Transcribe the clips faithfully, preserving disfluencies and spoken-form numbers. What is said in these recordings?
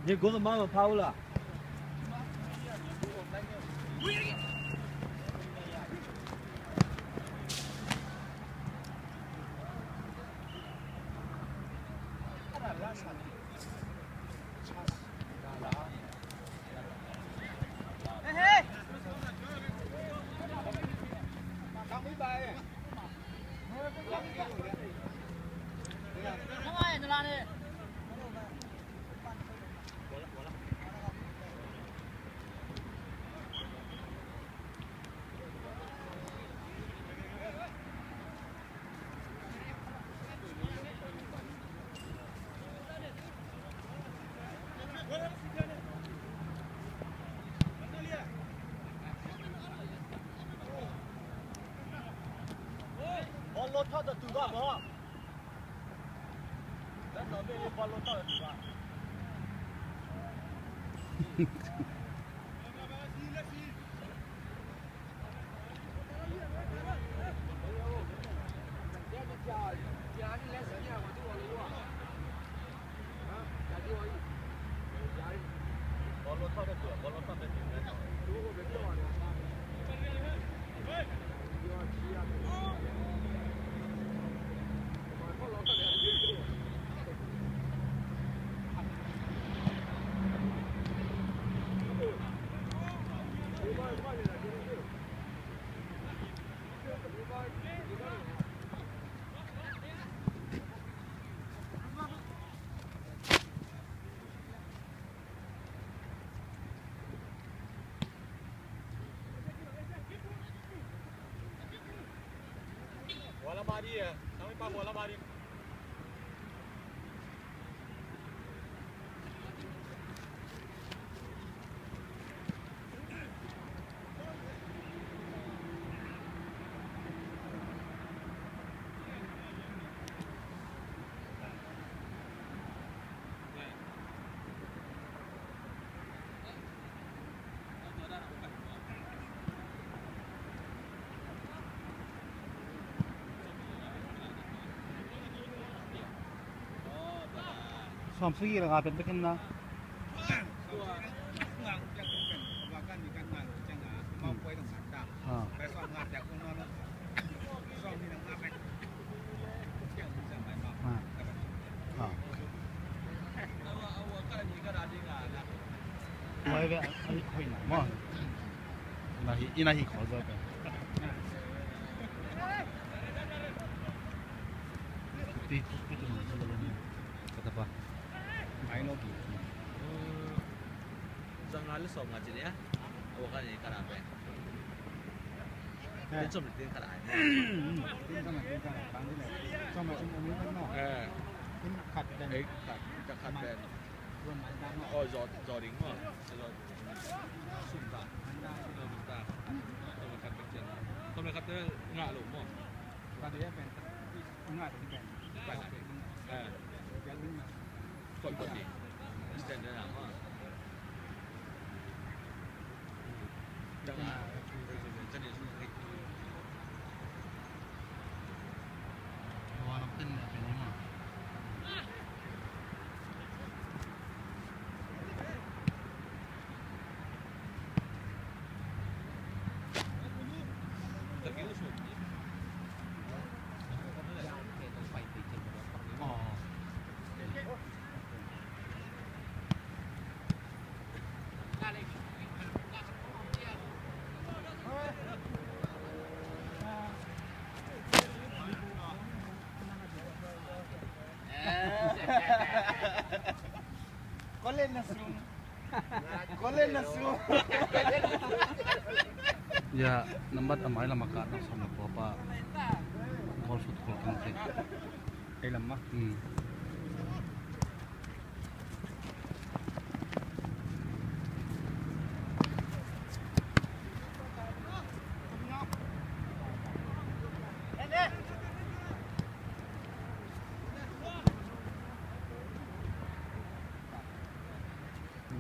Ni gum ma ma pau la. Bola Mari, eh. Kami pa bola Mari. Sawm sagih le nga pen bek hi na. Hmm. Ah. Ah. Ah. Wai ve, a hoih na maw. Ina hi, ina hi khawl zaw pen. Tui, tui, tui, tui, tui, tui, ka tapa. Ai lo bi. Zanga le sawm nga ci ne a. Awa ka ne ka ra pe. Eh. Tin sawm le tin khat ai. Tin sawm le tin khat ai, bang le. Sawm le sawm le ni kan maw. Eh. Tin khat pen. Eh, khat, khat pen. Run man dang maw. Oh, zaw, zaw ding maw. Zaw. Sum ta. Man dang. Zaw sum ta. Sawm le khat pen cian. Sawm le khat pen ngah lo maw. Khat pen. Ngah lo pen. Khat pen. Eh. Khat pen. Khat pen. Standard ah maw. Ya, nambat a mai lam a kah na sam na kua pa. Goal shoot goal kan te. Ei lam ma. Hmm.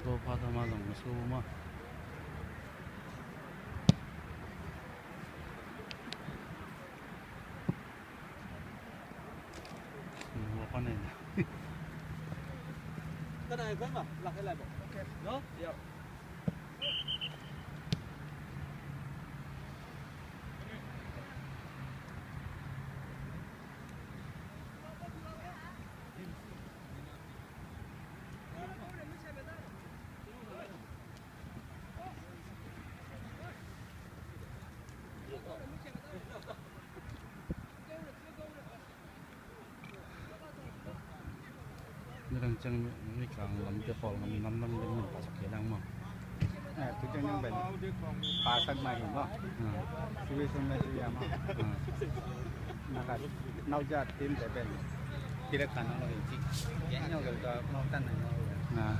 Goal pa ta ma zong na su ma. Ka nai koi ma, lak e lai bo. Okay. No? Yo. Nidang ciang mi kang lamte khawl ngam namnam ding min pasak kei dang maw? Eh, tu ciang ciang pen pasak mah hi maw? Ah. Situation mah hi maw? Ah. Nakat nau jat team te pen pilak kan nang lo hi cik. Kiang nau gel ka mau tan nang lo. Ah.